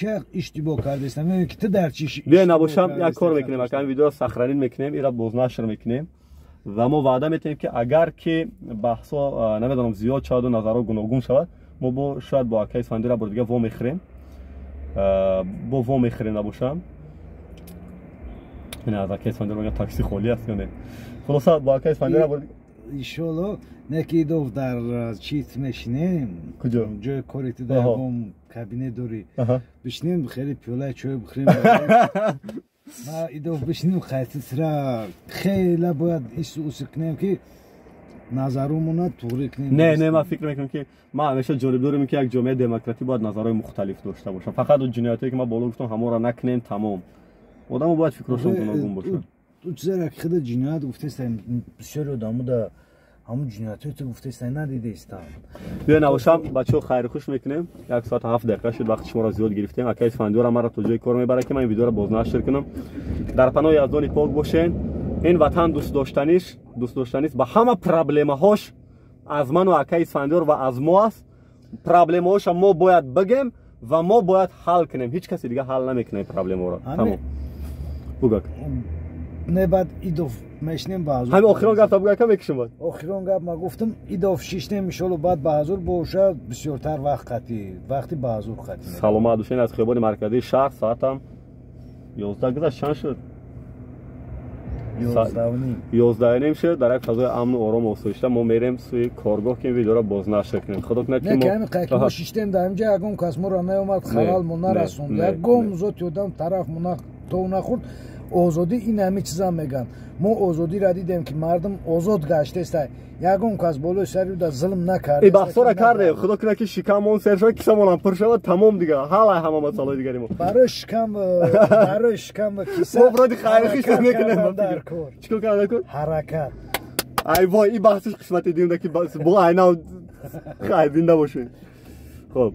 Чӣ иштибоҳ кардестам, ки ту дар чӣ? Биё, набошам, як кор мекунем, ака, видеоро сохранить мекунем, ира бознашр мекунем ва мо ваъда метиҳем, ки агар ки баҳсҳо, намедонам, зиёд шаваду назарҳо гуногун шавад, мо бо шояд бо акаи Исфандиёр бор дига вомехӯрем, бо вомехӯрем. Набошам, аз акаи Исфандиёр мегӯям, такси холӣ аст ё не? Хулоса, бо акаи Исфандиёр бор. Иншоалло, не ки идов дар чиз мешинем. Куҷо? Ҷои кори ту, дар ягон кабинет дорӣ, бишинем, хеле пиёлаи чой бихӯрем. Ма идов бишинем, қайтисра хеле бояд ису уси кунем, ки назарумона туғрӣ кунем. Не, не, ман фикр мекунам, ки ман ҳамеша ҷонибдорем, ки як ҷомеаи демократӣ бояд назарҳои мухталиф дошта бошад. Фақат ҷиноятое, ки ман боло гуфтам, ҳамонро накунем, тамом. Одамо бояд фикрошон гуногун бошад. Ту чизеро ки худа ҷиноят гуфтеста, бисёри одамо да ҳамун ҷиноятҳое ту гуфтеста, надидаистам. Биё, набошам, бачаҳо, хайрхуш мекунем. 1 соату 7 дақиқа шуд, вақти шуморо зиёд гирифтем. Акаи Исфандиёра маро то ҷои кор мебарад, ки ман ин видеоро бознашр кунам. Дар паноҳи Яздони пок бошен. Ин ватан дӯстдоштанист ба ҳама проблемаҳош аз ману акаи Исфандиёр ва аз мо аст. Проблемаҳоша мо бояд бигем ва мо бояд ҳал кунем, ҳеҷ каси дига ҳал намекунем проблемаро. Тамом, бугак. Не, баъд идов мешинем ба ҳазур. Ҳами охирон гапта бугака, мекушем бад. Охирон гап ма гуфтам, идов шиштем, иншолло, баъд ба ҳазур боша, бисёртар вақт қатӣ, вақти ба ҳазур қатӣ. Саломат бошен. Аз хиёбони марказии шаҳр, соатам 11 гузашт, чанд шуд? 11:30 шуд. Дар як фазои амну орому осоишта мо мерем сӯи коргоҳ, ки ин видеоро бознашр кунем. Худо кунад, ки мо шиштем дар инҷа, ягон кас моро наомад, халал мо нарасонд, ягон зоти одам тараф мо то нахӯрд. Озодӣ ин ҳами чизам мегӯянд. Мо озодиро дидем, ки мардум озод гаштеста, ягон кас болои сари ӯ зулм накард. И баҳсора кардем, худо кунад, ки шикамон сер шавад, кисамонам пур шавад, тамом, дига ҳалай ҳама масъалаи дигари мо. Барои шикам киса мо вроде хайрхиш мекунем. Чикор карда кор? Ҳаракат. Ай вой, и баҳсиш қисмати димда, ки бо айнав. Хайр, зинда бошед. Хоб.